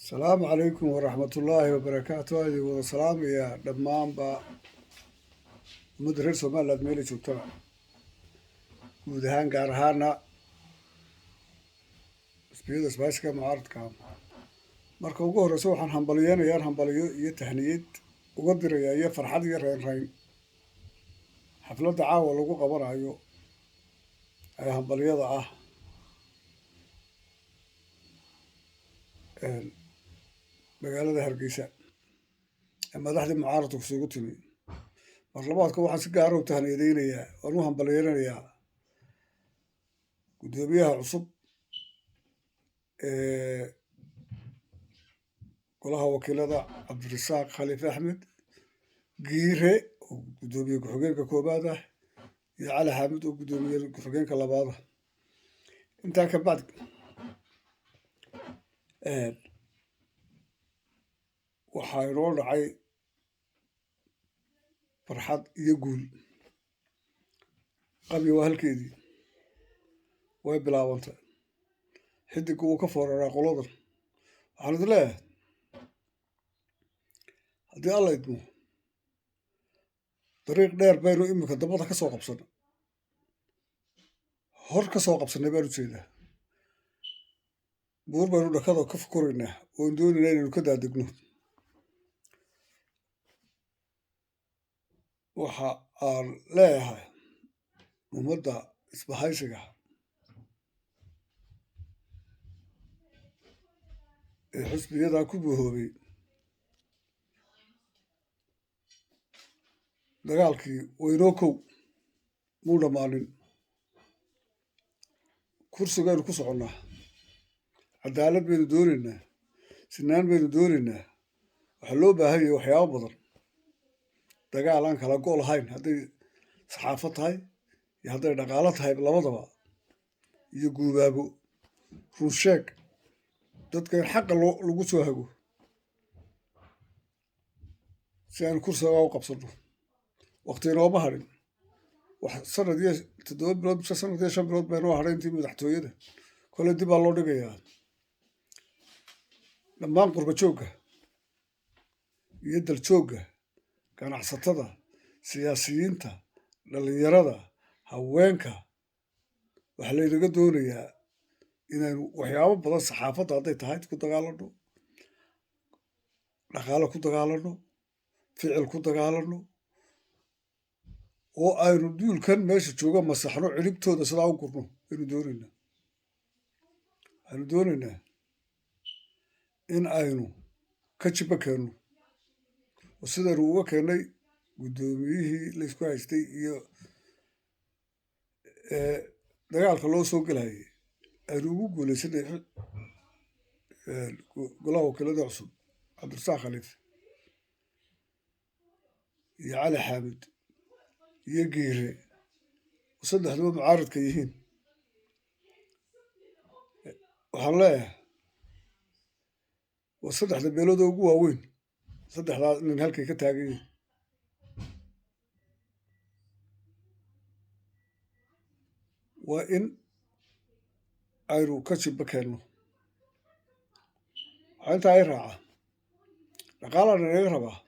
Asalaamu calaykum waraxmatullaahi wabarakaatu. Waa idin wada salaamayaa dhammaanba ummadda reer Somaliland meelay joogtaba, guud ahaan, gaar ahaana xisbiyada isbaahaysiga mucaaradka. Marka ugu horeysa waxaan hambaliyeynayaa, hambaliyo iyo tahniyad uga dirayaa iyo farxad iyo reynreyn xafladda caawa lagu qabanayo ee hambaliyada ah magaalada Hargeysa ee madaxdii mucaaradka isugu timi. Mar labaadka waxaan si gaara u tahniyadeynayaa, waan u hambaliyeynayaa guddoomiyaha cusub ee golaha wakiilada, Cabdirasaaq Khaliif Axmed Giire, oo guddoomiye ku-xigeenka koobaad ah, iyo Cali Xaamid oo guddoomiye ku-xigeenka labaad ah. Intaa ka bacdi, waxaa inoo dhacay farxad iyo guul. Qabyo waa halkeedii, way bilaabantay. Xidiggu wuu ka fooraraa qoladan. Waxaan idin leeyahay, haddii Alla idmo, dariiq dheer baynu iminka dabada ka soo qabsanay, hor ka soo qabsanay baan ujeedaa. Buur baynu dhakada ka koraynaa oon doonaynaa inaynu ka daadegno. Waxa aan leeyahay ummadda isbahaysiga ee xisbiyadaa ku bohoobay, dagaalkii waynoo kow muu dhammaanin. Kursigaynu ku soconnaa, cadaalad baynu doonaynaa, sinaan baynu doonaynaa. Waxaa loo baahan yahay waxyaabo badan, dagaal aan kala go' lahayn, hadday saxaafad tahay iyo hadday dhaqaalo tahay labadaba, iyo guubaabo, runsheeg, dadka in xaqa lagu soo hago si aynu kursigaa u qabsanno. Waqti inooma hadhin, wax sanad iyo 7 bilood mise sanad iyo 5 bilood baynoo hadhay intii madaxtooyada. Kole dib baa loo dhigayaa. Dhammaan qurba joogga iyo daljoogga, ganacsatada, siyaasiyiinta, dhallinyarada, haweenka, waxaa laynaga doonayaa inaynu waxyaabo badan, saxaafadda hadday tahay ku dagaalano, dhaqaalo ku dagaalano, ficil ku dagaalano, oo aynu duulkan meesha jooga masaxno, ciribtooda sidaa u gurno aynu doonaynaa. Waxaynu doonaynaa in aynu ka jiba keenno, oo sidaynu uga keennay guddoomiyihii laysku haystay iyo dagaalka loo soo gelayay, aynu ugu guulaysanay golaha wakiilada cusub, Cabdirasaaq Khaliif iyo Cali Xaamid iyo Giire, oo saddexduba mucaaradka yihiin. Waxaan leeyahay waa saddexda beelood oo ugu waaweyn, saddexdaa nin halkay ka taagan yihiin. Waa in aynu ka jibba keenno. Waxaa intaa i raaca, dhaqaalana inaga rabaa.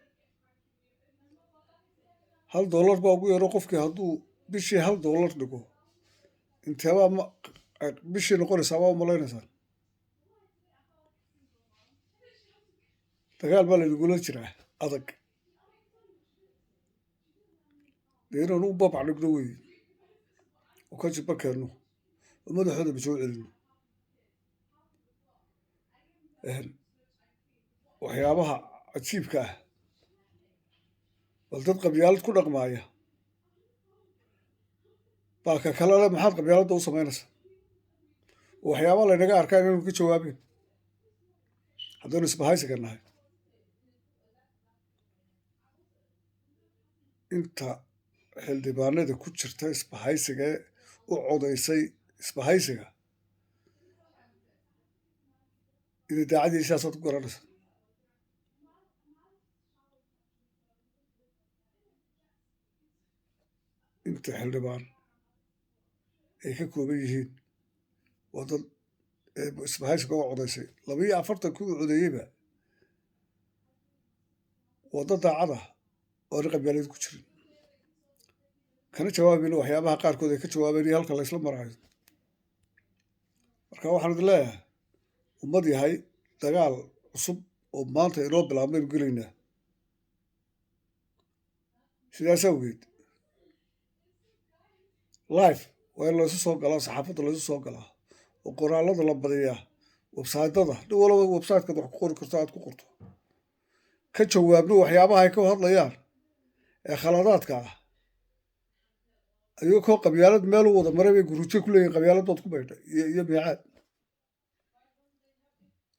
$1 baa ugu yaro. Qofkii hadduu bishii $1 dhigo, inteebaa ma bishii noqonaysaa baa u malaynaysaa? Dagaal baa laynagula jiraa adag, dee inaanu u babac dhigno weeye oo ka jibba keenno oo madaxoodaba soo celino. Waxyaabaha cajiibka ah, bal dad qabyaalad ku dhaqmaaya baa ka kalele, maxaad qabyaaladda u samaynaysaa? Oo waxyaabaha laynaga arkaa inaynu ka jawaabeyn haddaynu isbahaysiga nahay. Inta xildhibaanada ku jirta isbahaysiga ee u codaysay isbahaysiga inay daacadii siyaasaad ku garanaysa. Inta xildhibaan ay ka kooban yihiin waa dad Ee isbahaysiga oo codaysay, 42 kuwii codeeyeyba waa dad daacad ah oo aan qabyaalad ku jirin, kana jawaabayna waxyaabaha qaarkood ay ka jawaabeen iyo halka la isla maraayo. Marka waxaan idin leeyahay, ummad yahay, dagaal cusub oo maanta inoo bilaabmaynu gelaynaa. Sidaas awgeed live waa in laysu soo galaa, saxaafadda laysu soo galaa oo qoraallada la badiyaa, website-dada nin walaba website-kaad wax ku qori karto aad ku qorto, ka jawaabno waxyaabaha ay ka hadlayaan ee khaladaadka ah. Ayagoo koo qabyaalad meel u wada maray bay gurujo ku leeyihin, qabyaalad baad ku baydhay iyo miicaad.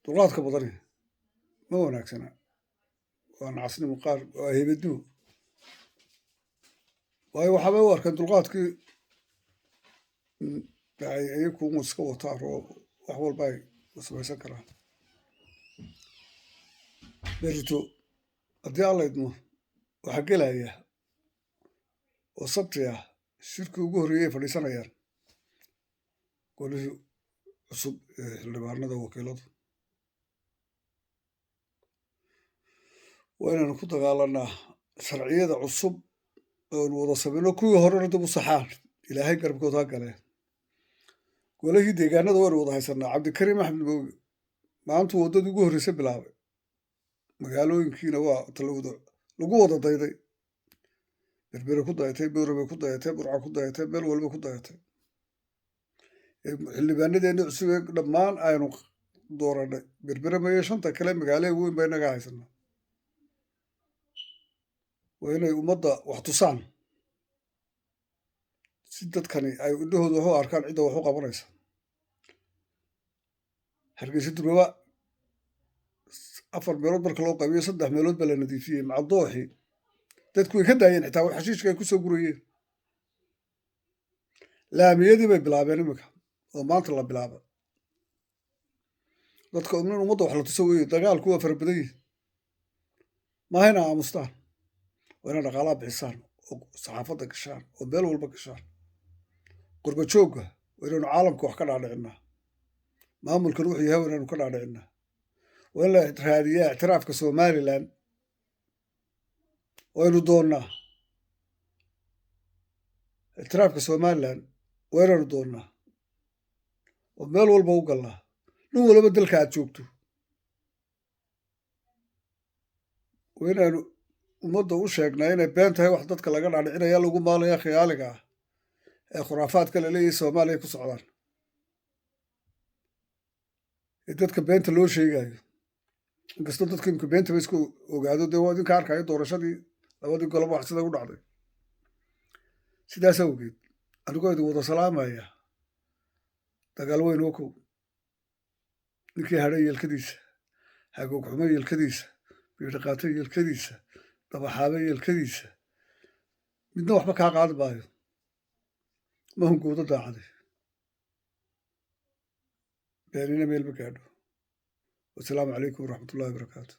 Dulqaadka badani ma wanaagsana, waa nacasnimo qaar, waa hebednimo, waayo waxaabay u arkeen dulqaadkii ay iyagu iska wataan oo wax walba ay samaysan karaan. Berito haddii Alla idmo waxaa gelaya oo Sabti ah shirkii ugu horreeyey ay fadhiisanayaan golihii cusub ee xildhibaanada wakiiladu. Waa inaanu ku dagaalanaa sharciyada cusub oonu wada samayno, kuwii horena dib u saxaan. Ilaahay garabkooda ha galeen. Golihii deegaanada waynu wada haysanaa. Cabdikariim Axmed Mooge maantuu waddadii ugu horreysay bilaabay, magaalooyinkiina waa talawada lagu wada dayday. Berbere ku dayatay, Boorame ku dayatay, Burca ku dayatay, meel walba ku dayatay. Xildhibaanadeena cusub ee dhammaan aynu dooranay Berbere mayo shanta kale magaalo weyn ba inaga haysanaa. Waa inay ummadda wax tusaan si dadkani ay indhahooda wax u arkaan cidda wax u qabanaysa. Hargeysa durwaba afar meelood marka loo qaybiyo, saddex meelood baa la nadiifiyey macadooxii. Dadku way ka daayeen xitaa wax xashiishka ay ku soo gurayeen. Laamiyadii bay bilaabeen iminka oo maanta la bilaabay. Dadka in ummadda wax la tuso weeye. Dagaalku waa fara badan yihin, maaha inaa aamustaan, waa inaa dhaqaalaha bixisaan oo saxaafadda gashaan oo meel walba gashaan. Qurba joogga waa inaynu caalamka wax ka dhaadhicinaa, maamulkan wuxuu yahay waa inaynu ka dhaadhicinaa. Waa in la raadiyaa ictiraafka Somaliland, waynu doonnaa ictiraafka Somaliland, waa inaynu doonnaa oo meel walba u galnaa, nin walba dalka aad joogto. Waa inaanu ummadda u sheegnaa inay been tahay wax dadka laga dhaadhicinaya, lagu maalaya khiyaaliga ah ee khuraafaadka la leeyahay Soomaaliya ku socdaan ee dadka beenta loo sheegayo. Inkastoo dadka imika beenta ba isku ogaado, dee waa idinka arkayo doorashadii labadii goloba wax sida u dhacday. Sidaas awgeed anigoo idin wada salaamaya, dagaal weyn oo kow ninkii hadhay yeelkadiisa, hagoog xumo yeelkadiisa, biidhaqaato yeelkadiisa, dabaxaabe yeelkadiisa, midna waxba kaa qaadi maayo. Ma hungowdo daacade, beenina meel ma gaadho. Wasalaamu calaykum waraxmatullahi wabarakaatu.